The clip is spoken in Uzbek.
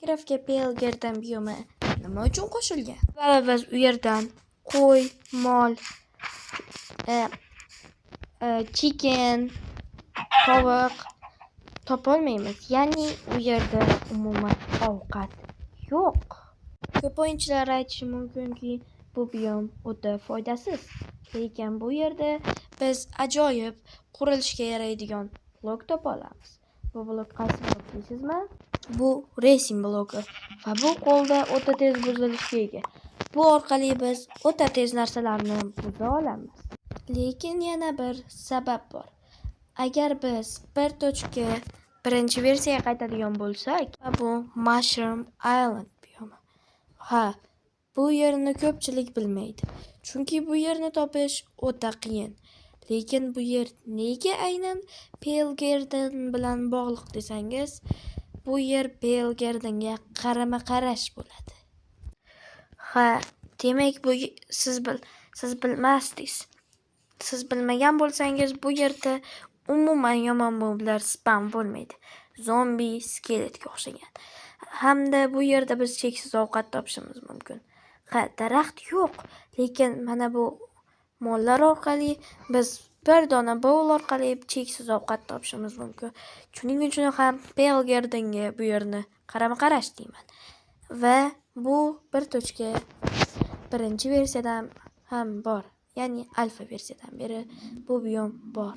Minecraftga Pale Garden biomi nima uchun qo'shilgan? Va biz u yerdan qo'y, mol, chicken, tovuq topolmaymiz. Ya'ni u yerda umuman ovqat yo'q. Ko'p o'yinchilar aytishi mumkinki, bu biom o'ta foydasiz. Lekin bu yerda biz ajoyib qurilishga yaraydigan blok topa olamiz. Bu blok qaysi blok deysizmi? Bu resin bloki va bu qo'lda o'ta tez buzilishga ega. Bu orqali biz o'ta tez narsalarni buza olamiz. Lekin yana bir sabab bor. Agar biz 1.1 versiyaga qaytadigan bo'lsak, va bu Mushroom Island biomi. Ha, bu yerni ko'pchilik bilmaydi. Chunki bu yerni topish o'ta qiyin. Lekin bu yer nega aynan Pale Garden bilan bog'liq desangiz, bu yer Pale Gardenga qarama-qarash bo'ladi. Ha, demak, bu siz bilmasdingiz. Siz bilmagan bo'lsangiz, bu yerda umuman yomon moblar spawn bo'lmaydi. Zombi, skeletga o'xshagan. Hamda bu yerda biz cheksiz ovqat topishimiz mumkin. Ha, daraxt yo'q, lekin mana bu mollar orqali biz bir dona bowl orqali cheksiz ovqat topishimiz mumkin. Shuning uchun ham Pale Gardenga bu yerni qarama-qarash deyman. Va bu 1.1 versiyadan ham bor. Ya'ni alfa versiyadan beri bu biom bor.